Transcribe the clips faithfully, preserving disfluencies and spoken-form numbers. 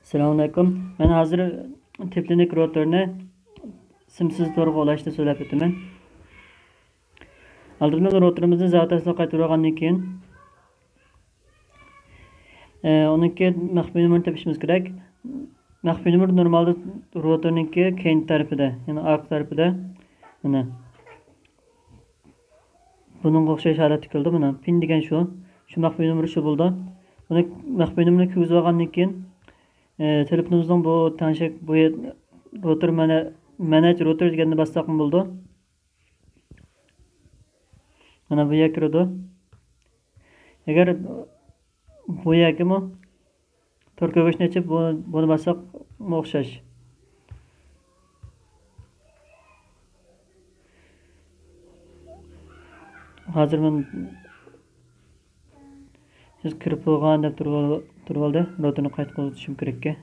ئەسسالامۇئەلەيكۇم. مەن ھازىر تېپلىنىك روتورنى سىمسىز تورغا ئۇلاشنى سۆزلەپ ئۆتىمەن. ئالدى بىلەن روتورىمىزنى زاۋۇت ئەسلىگە قايتۇرۇۋالغاندىن كېيىن، ئە، ئۇنىڭكى مەخپىي نومۇرىنى تېپىشىمىز كېرەك. مەخپىي نومۇر نورمالدا روتورنىڭكى كەينى تەرىپىدە، يەنى ئارقا تەرىپىدە. مانا. بۇنىڭغا ئوخشاش ھالەتتە كېلىدۇ. مانا، پىن دېگەن شۇ. شۇ مەخپىي نومۇر شۇ بولىدۇ. بۇنى مەخپىي نومۇرنى كىرگۈزۈپ ئالغاندىن كېيىن، ئى، تېلېفونىمىزنىڭ بۇ تەڭشەك، بۇ يەر، روتور مەنە-، مەنەج روتور دېگەننى باسساقمۇ بولىدۇ. مانا بۇ يەرگە كىرىدۇ. ئەگەر بۇ يەرگىمۇ تور كۆرگۈچنى ئېچىپ، بۇ-، بۇنى باسساقمۇ ئوخشاش. ھازىر مەن سىز كىرىپ بولغان دەپ تۇرۇۋال-، تۇرۇۋالدى. روتورنى قايتا قوزغىتىشىم كېرەككەن.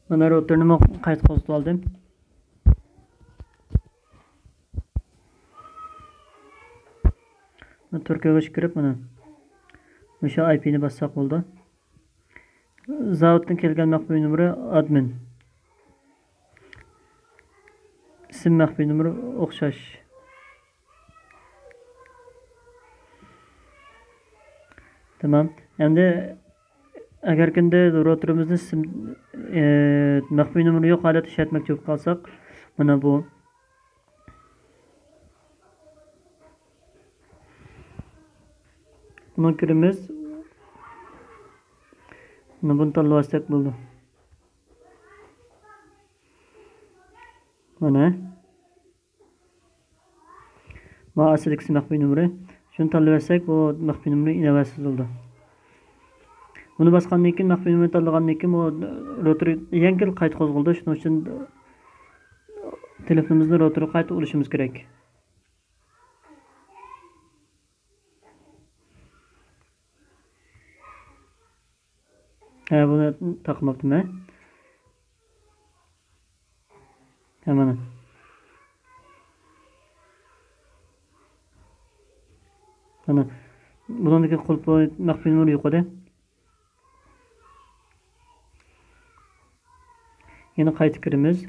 مانا روتورنىمۇ قايتا قوزغىتىۋالدىم. مانا تور كۆرگۈچكە كىرىپ، مانا مۇشۇ ئاي پىنى باسساق بولىدۇ. زاۋۇتتىن كەلگەن مەخپىي نومۇرى ئادمىن. ئىسىم مەخپىي نومۇرى ئوخشاش. تامام. ئەمدى ئەگەركىندە روتورىمىزنى سىم-، ئى، مەخپىي نومۇرى يوق ھالەتتە ئىشلەتمەكچى بولۇپ قالساق، مانا بۇ. بۇنى كىرىمىز. مانا بۇنى تاللىۋالساق بولىدۇ. مانا. مانا ئاستىدىكىسى مەخپىي نومۇرى. شۇنى تاللىۋەتسەك، بۇ مەخپىي نومۇرى ئىناۋەتسىز بولىدۇ. بۇنى باسقاندىن كېيىن، مەخپىي نومۇرنى تاللىغاندىن كېيىن، بۇ روتور يەنە قايتا قوزغىلىدۇ. شۇنىڭ ئۈچۈن تېلېفونىمىزنى روتورغا قايتا ئۇلىشىمىز كېرەك. ھە، بۇنى تاقىماپتىمەن. ھە، مانا. مانا. بۇنىڭدىكى قۇلۇپ مەخپىي نومۇر يوق ئىدى. يەنە قايتا كىرىمىز.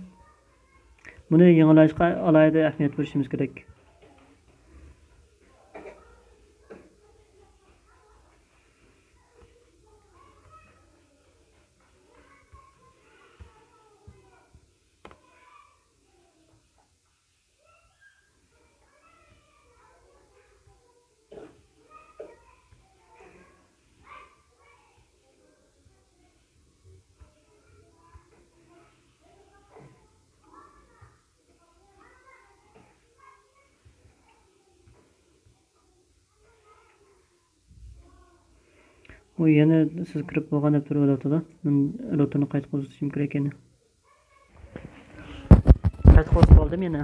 بۇنى يېڭىلاشقا ئالاھىدە ئەھمىيەت بېرىشىمىز كېرەك. ئۇ يەنە سىز كىرىپ بولغان دەپ تۇرۇۋېلىۋاتىدۇ. مەن روتورنى قايتا قوزغىتىشىم كېرەك يەنە. قايتا قوزغىتىپ ئالدىم يەنە.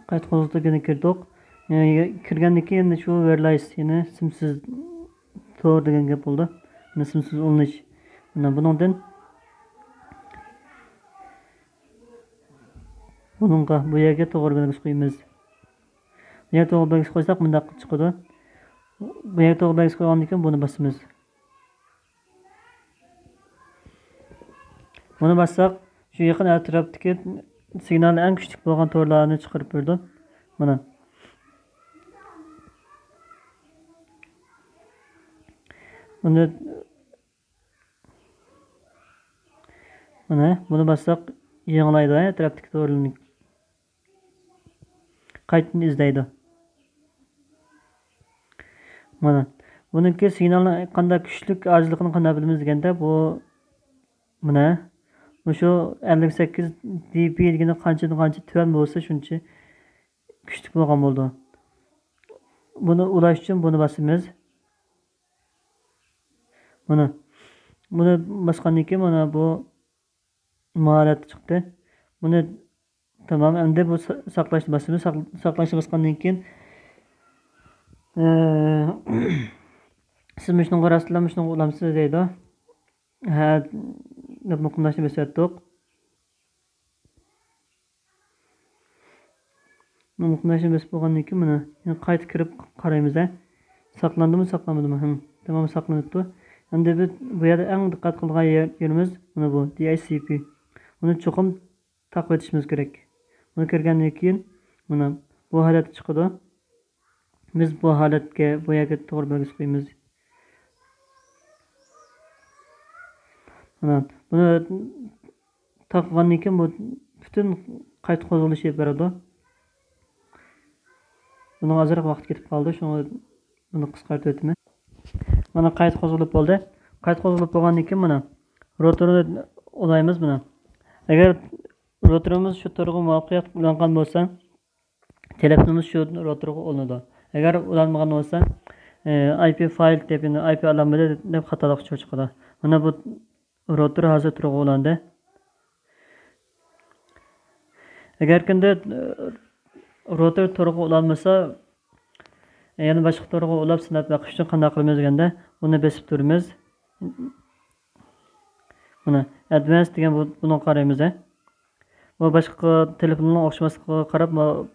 قايتا قوزغىتىپ يەنە كىردۇق. يەنە كىرگەندىن كېيىن يەنە شۇ ۋېرلايس، يەنى سىمسىز تور دېگەن گەپ بولىدۇ. يەنى سىمسىز ئۇلىنىش. مانا بۇنىڭدىن بۇنىڭغا، بۇ يەرگە توغرا بەلگىسى قويىمىز. بۇ يەرگە توغرا بەلگىسى قويساق مۇنداق چىقىدۇ. بۇ يەرگە توغرا بەلگىسى قويغاندىن كېيىن بۇنى باسىمىز. بۇنى باسساق، شۇ يېقىن ئەتراپتىكى سىگنالى ئەڭ كۈچلۈك بولغان تورلارنى چىقىرىپ بېرىدۇ. مانا. بۇنى، مانا، بۇنى باسساق، يېڭىلايدۇ، ئەتراپتىكى تورلارنى. قايتىدىن ئىزدەيدۇ. مانا. بۇنىڭكى سىگنالنىڭ قانداق كۈچلۈك ئاجىزلىقىنى قانداق بىلىمىز دېگەندە، بۇ، مانا، مۇشۇ ئەللىك سەككىز دېبى دېگىنى قانچىدىن قانچە تۆۋەن بولسا، شۇنچە كۈچلۈك بولغان بولىدۇ. بۇنى ئۇلاش ئۈچۈن بۇنى باسىمىز. مانا. بۇنى باسقاندىن كېيىن، مانا بۇ مۇ ھالەتتە چىقتى. بۇنى تامام. ئەمدى بۇ سا-، ساقلاشنى باسىمىز. ساق-، ساقلاشنى باسقاندىن كېيىن، ئە، سىز مۇشۇنىڭغا راستلا مۇشۇنىڭغا ئۇلامسىز دەيدۇ. ھە، دەپ مۇقىملاشنى بېسىۋەتتۇق. مۇقىملاشنى بېسىپ بولغاندىن كېيىن مانا يەنە قايتا كىرىپ قارايمىز ھە. ساقلاندىمۇ، ساقلانمىدىمۇ؟ ھىم، تامام ساقلىنىپتۇ. ئەمدى بىز بۇ يەردە ئەڭ دىققەت قىلىدىغان يېرىمىز مانا بۇ دى ئەيچ سى پى. بۇنى چوقۇم تاقىۋېتىشىمىز كېرەك. بۇنى كىرگەندىن كېيىن مانا بۇ ھالەتتە چىقىدۇ. بىز بۇ ھالەتكە، بۇ يەرگە توغرا بەلگىسى قويىمىز. مانا بۇنى تاقىغاندىن كېيىن بۇ پۈتۈن قايتا قوزغىلىشى بېرىدۇ. بۇنىڭ ئازراق ۋاقتى كېتىپ قالدى، شۇڭا بۇنى قىسقارتىپ ئۆتىمەن. مانا قايتا قوزغىلىپ بولدى. قايتا قوزغىلىپ بولغاندىن كېيىن مانا روتورنى ئۇلايمىز مانا. ئەگەر روتورىمىز شۇ تورغا مۇۋەپپەقىيەتلىك ئۇلانغان بولسا، تېلېفونىمىز شۇ روتورغا ئۇلىنىدۇ. ئەگەر ئۇلانمىغان بولسا، ئاي پى فېيلد دەپ، يەنى ئاي پى ئالالمىدى دەپ خاتالىق ئۇچۇرى چىقىدۇ. مانا بۇ روتور ھازىر تورغا ئۇلاندى. ئەگەر كىمدە روتور تورغا ئۇلانمىسا، يەنە باشقا تورغا ئۇلاپ سىناپ بېقىش ئۈچۈن قانداق قىلىمىز دېگەندە، ئۇنى بېسىپ تۇرىمىز. مانا ئەدۋانس دېگەن بۇ، بۇنىڭغا قارايمىز ھە. بۇ باشقا تېلېفوننىڭ ئوخشىماسلىقىغا قاراپ، مانا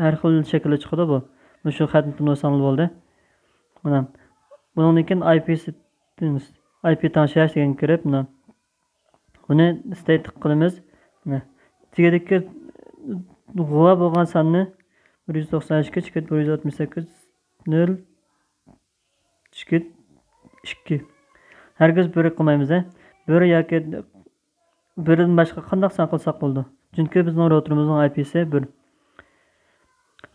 ھەر خىل شەكىلدە چىقىدۇ بۇ. مۇشۇ خەتنى تونۇۋالساڭلار بولدى. مانا بۇنىڭدىن كېيىن ئاي پى سېتىنگس، ئاي پى تەڭشەش دېگەنگە كىرىپ، مانا بۇنى ستېتىك قىلىمىز. مانا تېگىدىكى غۇۋا بولغان ساننى بىر يۈز توقسان ئىككى چېكىت بىر يۈز ئاتمىش سەككىز نۆل چېكىت ئىككى. ھەرگىز بىر قىلمايمىز ھە. بىر ياكى بىردىن باشقا قانداق سان قىلساق بولىدۇ. چۈنكى بىزنىڭ روتورىمىزنىڭ ئاي پىسى بىر.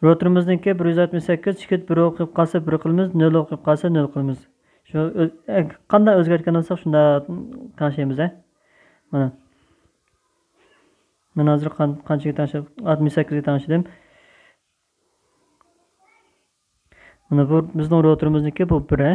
روتورىمىزنىڭكى بىر يۈز ئاتمىش سەككىز چېكىت بىر بولۇپ قالسا بىر قىلىمىز، نۆل بولۇپ قالسا نۆل قىلىمىز. شۇ ئۆز-، ئە، قانداق ئۆزگەرتكەن بولساق شۇنداق تەڭشەيمىز ھە. مانا. مەن ھازىر قان-، قانچىگە تەڭشەپ، ئاتمىش سەككىزگە تەڭشىدىم. مانا بۇ بىزنىڭ روتورىمىزنىڭكى بۇ بىر ھە.